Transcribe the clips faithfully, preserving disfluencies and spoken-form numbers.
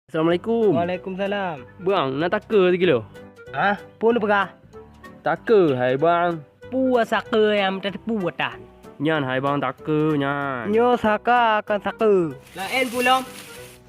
Assalamualaikum. Waalaikumsalam. Bang, na takeu sikilo? Hah? Peue neupeugah? Takeu, hai bang. Peue takeu nyang tateupeue tan? Nyan hai bang takeu nyan. Nyoe saka kon takeu. Laén peue lom?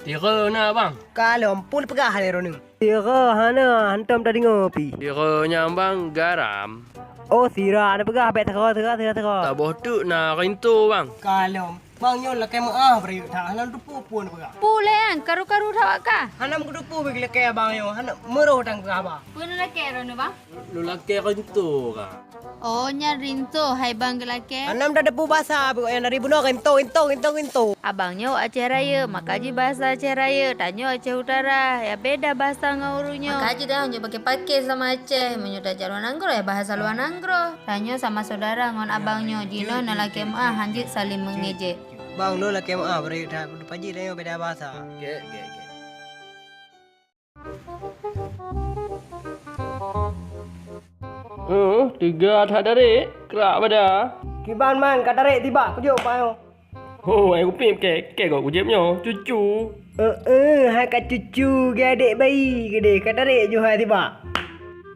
Sira na bang. Ka lom, peue neupeugah lé droeneuh? Sira hana, hantom tadeungoe pih. Sira nyan bang garam. Oh, sira neupeugah, bèk sira, sira, sira, sira. Saboh teuk na rinto bang. Ka lom. Bang nyoe lakèe meu'ah beureuek that, hana teupeue peue neupeugah. Peue lé nyan, karu-karu that awak kah? Hana meuteupeue bèk lakèe abang nyoe, hana meurôh tan peugah haba. Peue neulakèe droeneuh bang? Lôn lakèe rinto kah. Oh, nyan rinto, hai bang geulakèe. Hana meuteupeue basa, pokoknya dari bunoe rinto, rinto, rinto, rinto. Abang nyoe Aceh Rayeuk, maka jih bahasa Aceh Rayeuk, tanyoe Aceh Utara, ya beda bahasa ngon ureueng nyoe. Maka jih dah nyoe paké-paké sama Aceh, meunyoe tajak luwa nanggroe, ya bahasa luwa nanggroe. Tanyoe sama saudara ngon abang nyoe, jinoe neulakèe meu'ah, hanjeuet saling mengejek. Bang, lôn lakèe meu'ah, bari that, pajih tanyoe beda bahasa. Gèt, gèt, gèt. Oh, teuga that tarek, krak bada. Kiban man ka tarek tibak kujok payoh. Ho, hai kupék kèe, kèe gob kujép nyoe, cucu. Eh, eh, hai ka cucu, geuh adék bayi keudéh, ka tarek ju hai tibak.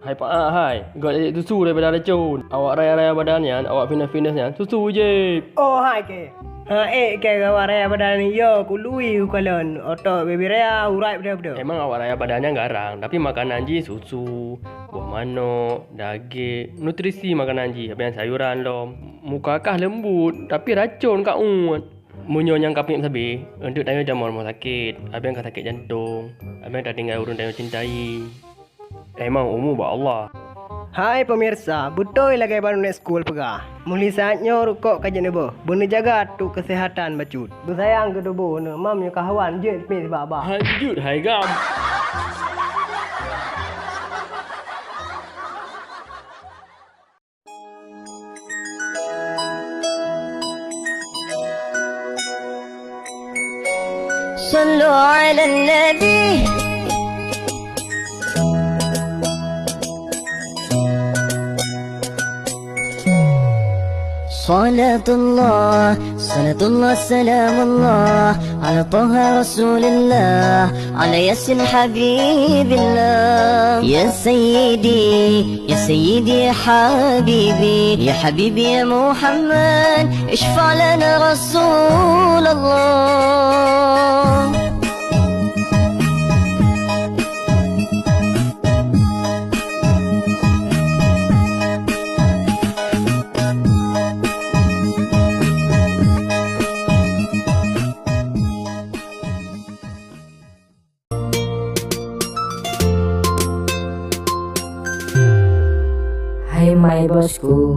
Hai Pak, hai, gob jép susu daripada racun. Awak raya-raya badan nyan, awak fitness-fitness nyan, susu jép. Oh, hai kèe. Ha, ék kèe awak raya badan nyan, yo, kului ukalon, otot baby raya, urat beudôh-beudôh. Emang awak raya badan nyan garang, tapi makanan jih susu, buah manok, daging, nutrisi makanan jih, habis nyan sayuran lom. Muka kah leumbut, tapi racun ka uet. Meunyoe nyang ka peuet sabé, eunteuk tanyoe jamoe rumoh sakét, abang ka sakét jantong, abang tatinggai ureueng tanyoe cintai. Emang umu bak Allah. Hai pemirsa, beutôi lagèe baroe nèk seukul peugah, mulai saat nyoe rukok ka jeuet neubôh, beuneujaga untuk keuseuhatan bacut. Beusayang keu tuboh neuh, mam nyoe ka hawan jeuet pih sibak bah. Hanjeuet hai gam. صلوا على النبي. صلاة الله، صلاة الله، سلام الله على طه رسول الله، على ياسين حبيب الله. يا سيدي، يا سيدي يا حبيبي، يا حبيبي يا محمد، اشفع لنا رسول الله. Hai my bosku,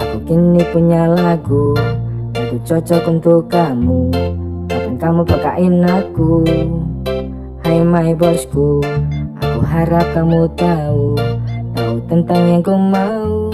aku kini punya lagu. Lagu cocok untuk kamu. Kapan kamu pekain aku? Hai my bosku, aku harap kamu tahu, tahu tentang yang ku mau.